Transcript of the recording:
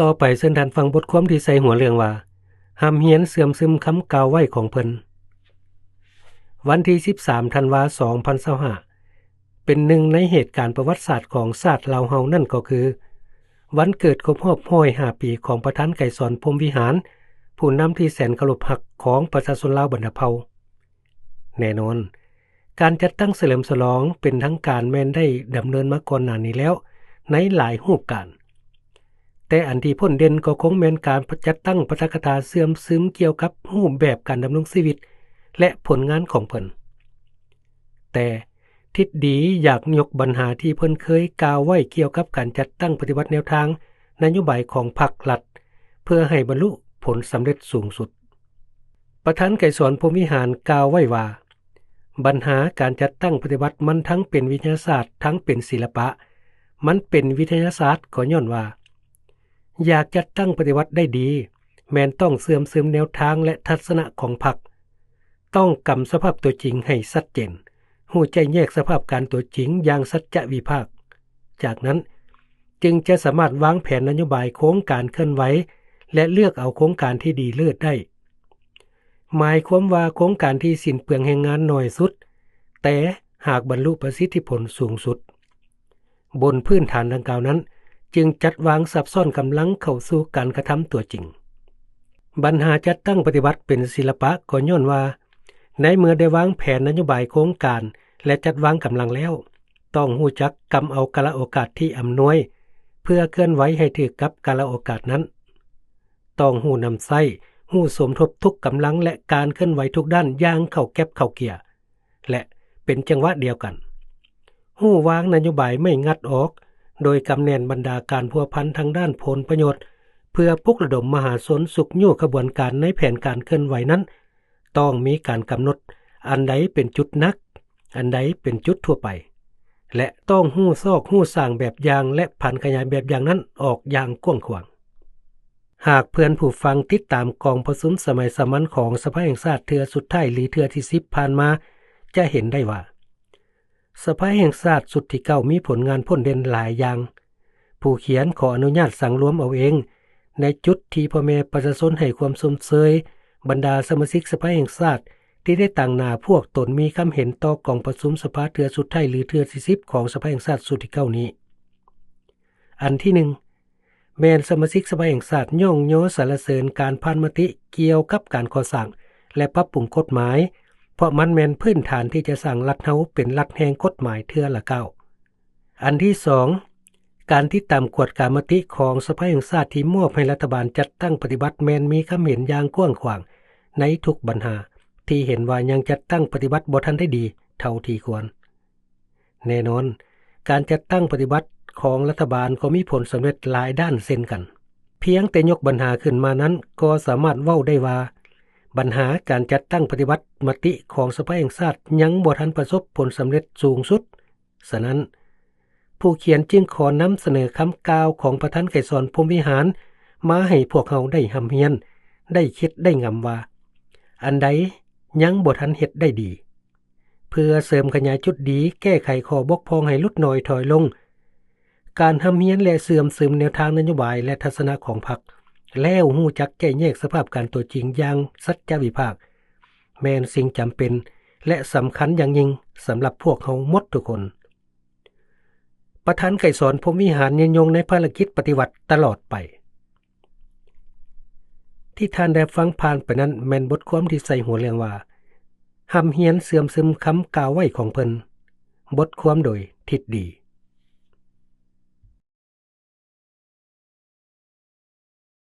ຕໍ່ໄປເຊີນທ່ານຟັງບົດຄວາມທີ່ໃສ່ຫົວເລື່ອງວ່າ ຮ່ຳຮຽນເຊື່ອມຊຶມຄຳກ່າວໄຫວ້ຂອງເພິ່ນ. ວັນທີສິບສາມ ທັນວາ ສອງພັນຊາວຫ້າ ເປັນໜຶ່ງໃນເຫດການປະຫວັດສາດຂອງຊາດລາວເຮົານັ້ນກໍຄື ວັນເກີດຄົບຮອບ ຮ້ອຍຫ້າ ປີຂອງປະທານໄກສອນ ພົມວິຫານ ຜູ້ນຳທີ່ແສນເຄົາລົບຮັກຂອງປະຊາຊົນລາວບັນດາເຜົ່າ. ແນ່ນອນ, ການຈັດຕັ້ງສະເຫຼີມສະຫຼອງເປັນທາງການແມ່ນໄດ້ດຳເນີນມາກ່ອນໜ້ານີ້ແລ້ວໃນຫຼາຍຮູບການ, ແຕ່ອັນທີ່ພົ້ນເດັ່ນກໍຄົງແມ່ນການຈັດຕັ້ງປາຖະກະຖາເຊື່ອມຊຶມກ່ຽວກັບຮູບແບບການດຳລົງຊີວິດ ແລະ ຜົນງານຂອງເພິ່ນ. ແຕ່ທິດດີຢາກຍົກບັນຫາທີ່ເພິ່ນເຄີຍກ່າວໄວ້ກ່ຽວກັບການຈັດຕັ້ງປະຕິບັດແນວທາງນະໂຍບາຍຂອງພັກລັດ ເພື່ອໃຫ້ບັນລຸຜົນສຳເລັດສູງສຸດ. ປະທານໄກສອນ ພົມວິຫານ ກ່າວໄວ້ວ່າ ບັນຫາການຈັດຕັ້ງປະຕິບັດມັນທັງເປັນວິທະຍາສາດ ທັງເປັນສິລະປະ. ມັນເປັນວິທະຍາສາດກໍຍ້ອນວ່າ ຢາກຈັດຕັ້ງປະຕິບັດໄດ້ດີ ແມ່ນຕ້ອງເຊື່ອມຊຶມແນວທາງ ແລະ ທັດສະນະຂອງພັກ, ຕ້ອງກຳສະພາບຕົວຈິງໃຫ້ຊັດເຈນ, ຮູ້ແຈ້ງແຍກສະພາບການຕົວຈິງຢ່າງສັດຈະວິພາກ. ຈາກນັ້ນຈຶ່ງຈະສາມາດວາງແຜນນະໂຍບາຍໂຄງການເຄື່ອນໄຫວ ແລະ ເລືອກເອົາໂຄງການທີ່ດີເລີດໄດ້. ໝາຍຄວາມວ່າໂຄງການທີ່ສິ້ນເປືອງແຮງງານໜ້ອຍສຸດ ແຕ່ຫາກບັນລຸປະສິດທິຜົນສູງສຸດ. ບົນພື້ນຖານດັ່ງກ່າວນັ້ນ ຈຶ່ງຈັດວາງສັບຊ້ອນກຳລັງເຂົ້າສູ່ການກະທຳຕົວຈິງ. ບັນຫາຈັດຕັ້ງປະຕິບັດເປັນສິລະປະກໍຍ້ອນວ່າ ໃນເມື່ອໄດ້ວາງແຜນນະໂຍບາຍໂຄງການ ແລະ ຈັດວາງກຳລັງແລ້ວ, ຕ້ອງຮູ້ຈັກກຳເອົາກາລະໂອກາດທີ່ອຳນວຍ ເພື່ອເຄື່ອນໄຫວໃຫ້ຖືກກັບກາລະໂອກາດນັ້ນ. ຕ້ອງຮູ້ນຳໃຊ້, ຮູ້ສົມທົບທຸກກຳລັງ ແລະ ການເຄື່ອນໄຫວທຸກດ້ານຢ່າງເຂົ້າແກັບເຂົ້າເກຍ ແລະ ເປັນຈັງຫວະດຽວກັນ. ຮູ້ວາງນະໂຍບາຍໄມ່ງັດອອກ, ໂດຍກຳແໜ້ນບັນດາການພົວພັນທາງດ້ານຜົນປະໂຫຍດ ເພື່ອປຸກລະດົມມະຫາຊົນຊຸກຍູ້ຂະບວນການໃນແຜນການເຄື່ອນໄຫວນັ້ນ ຕ້ອງມີການກຳນົດ ອັນໃດເປັນຈຸດໜັກ, ອັນໃດເປັນຈຸດທົ່ວໄປ ແລະ ຕ້ອງຮູ້ຊອກຮູ້ຊ່າງແບບຢ່າງ ແລະ ຜັນຂະຫຍາຍແບບຢ່າງນັ້ນອອກຢ່າງກວ້າງຂວາງ. ຫາກເພື່ອນຜູ້ຟັງຕິດຕາມກອງປະຊຸມສະໄໝສາມັນຂອງສະພາແຫ່ງຊາດເທື່ອສຸດທ້າຍ ຫຼື ເທື່ອທີສິບຜ່ານມາ ຈະເຫັນໄດ້ວ່າ ສະພາແຫ່ງຊາດຊຸດທີເກົ້າມີຜົນງານພົ້ນເດັ່ນຫຼາຍຢ່າງ. ຜູ້ຂຽນຂໍອະນຸຍາດສັງລວມເອົາເອງ ໃນຈຸດທີ່ພໍ່ແມ່ປະຊາຊົນໃຫ້ຄວາມຊົມເຊີຍບັນດາສະມາຊິກສະພາແຫ່ງຊາດ ທີ່ໄດ້ຕາງໜ້າພວກຕົນມີຄຳເຫັນຕໍ່ກອງປະຊຸມສະພາເທື່ອສຸດທ້າຍ ຫຼື ເທື່ອທີສິບຂອງສະພາແຫ່ງຊາດຊຸດທີເກົ້ານີ້. ອັນທີໜຶ່ງ ແມ່ນສະມາຊິກສະພາແຫ່ງຊາດຍ້ອງຍໍສັນລະເສີນການຜ່ານມະຕິກ່ຽວກັບການກໍ່ສ້າງ ແລະ ປັບປຸງກົດໝາຍ, ເພາະມັນແມ່ນພື້ນຖານທີ່ຈະສ້າງລັດເຮົາເປັນລັດແຫ່ງກົດໝາຍເທື່ອລະກ້າວ. ອັນທີສອງ ການຕິດຕາມກວດກາມະຕິຂອງສະພາແຫ່ງຊາດທີ່ມອບໃຫ້ລັດຖະບານຈັດຕັ້ງປະຕິບັດແມ່ນມີຄຳເຫັນຢ່າງກວ້າງຂວາງໃນທຸກບັນຫາທີ່ເຫັນວ່າຍັງຈັດຕັ້ງປະຕິບັດບໍ່ທັນໄດ້ດີເທົ່າທີ່ຄວນ. ແນ່ນອນ, ການຈັດຕັ້ງປະຕິບັດຂອງລັດຖະບານກໍມີຜົນສຳເລັດຫຼາຍດ້ານເຊັ່ນກັນ. ພຽງແຕ່ຍົກບັນຫາຂຶ້ນມານັ້ນກໍສາມາດເວົ້າໄດ້ວ່າ ບັນຫາການຈັດຕັ້ງປະຕິບັດມະຕິຂອງສະພາແຫ່ງຊາດຍັງບໍ່ທັນປະສົບຜົນສຳເລັດສູງສຸດ. ສະນັ້ນ, ຜູ້ຂຽນຈຶ່ງຂໍນຳສະເໜີຄຳກ່າວຂອງປະທານໄກສອນ ພົມວິຫານ ມາໃຫ້ພວກເຮົາໄດ້ຮ່ຳຮຽນ, ໄດ້ຄິດໄດ້ງຳວ່າ ອັນໃດຍັງບໍ່ທັນເຮັດໄດ້ດີ ເພື່ອເສີມຂະຫຍາຍຈຸດດີ, ແກ້ໄຂຂໍ້ບົກຜ່ອງໃຫ້ຫຼຸດໜ້ອຍຖອຍລົງ. ການຮ່ຳຮຽນ ແລະ ເຊື່ອມຊຶມແນວທາງນະໂຍບາຍ ແລະ ທັດສະນະຂອງພັກ ແລ້ວຮູ້ຈັກແຍກແຍະສະພາບການຕົວຈິງຢ່າງສັດຈະວິພາກ ແມ່ນສິ່ງຈຳເປັນ ແລະ ສຳຄັນຢ່າງຍິ່ງສຳລັບພວກເຮົາໝົດທຸກຄົນ. ປະທານໄກສອນ ພົມວິຫານ ຍືນຍົງໃນພາລະກິດປະຕິວັດຕະຫຼອດໄປ. ທີ່ທ່ານໄດ້ຟັງຜ່ານໄປນັ້ນແມ່ນບົດຄວາມທີ່ໃສ່ຫົວເລື່ອງວ່າ ຮ່ຳຮຽນເຊື່ອມຊຶມຄຳກ່າວໄຫວ້ຂອງເພິ່ນ. ບົດຄວາມໂດຍທິດດີ.